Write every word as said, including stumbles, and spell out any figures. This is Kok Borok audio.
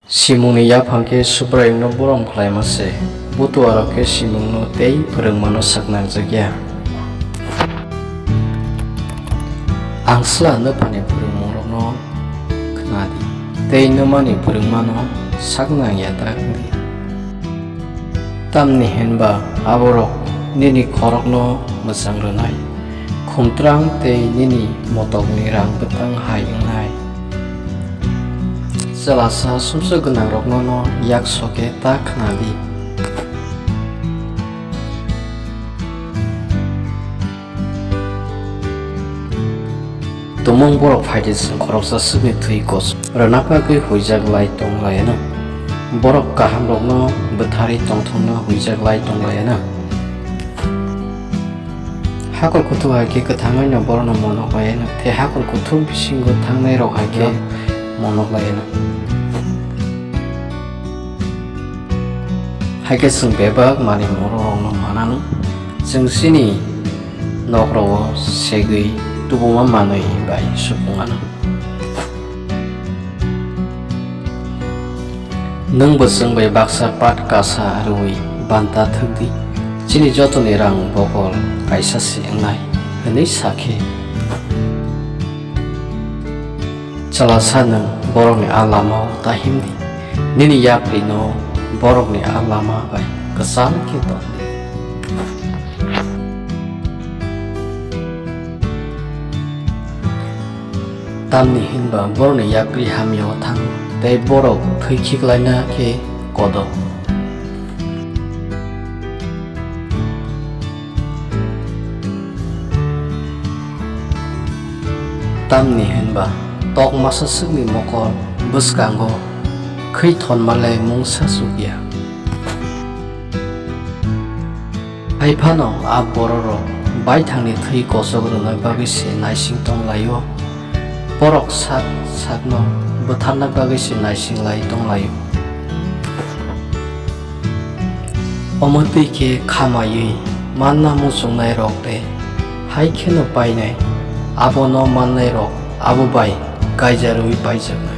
Simungni yaphang khe Subraiyungno bórom khlaima se, butuarok khe simungno tei phrwngmano saknangjak ya. Angsla nwphani phrwngmungrokno khna di, tei nwmani phrwngmano saknang ya ta wng di. Tamni hwn ba abórok nini khorokno mwchang rwnai, khumtrang tei nini motokni rang bwtang hai wngnai. Chwlasa sumsok gwnangrokno'-no yak sok khe ta khna di. Tumung borok phai di, chwng khoroksa swkni thwi kosok rwna bagwi huijak lai tong lai anw. Borok kahamrokno bwtharwi tongthokno huijak lai tong lai anw. Hakor kuthuk hai khe kwthangwi'-no borokno monok lai anw, tei hakor kuthuk bisingo thangnairok hai khe monok lai anw. Hai khe chwng bebak manwi morokrokno man anw, chwng chini nokrogo segwi tubuma manwi bai supung anw. Nwng bo chwng bai baksa pat kasa rwui banta thwk di, chini jotoni rang bokol kaisa se wngnai, hwnwi sa khe. Chwlasa, nwng borokni a lama-o ta him di, nini yaprino borokni a lama bai kwchal khe ton di. Tamni hwn ba borokni yapri hamya-o thango, tei borok thwi khiklaina khe kodo. Tamni hwn ba tok masa swkni mokol bwskango khwi thonma le mungsa chuk ya. Hai phano a bororok baithangni thwi kosok rwna bagwi se naising tong lai-o, borok sak sakno butharna bagwi se naising lai tong lai-o. Omo twi khe khamaiwi manna muchungnairok tei hai kheno painai, abono mannairok abo bai gaijarwi paijaknai.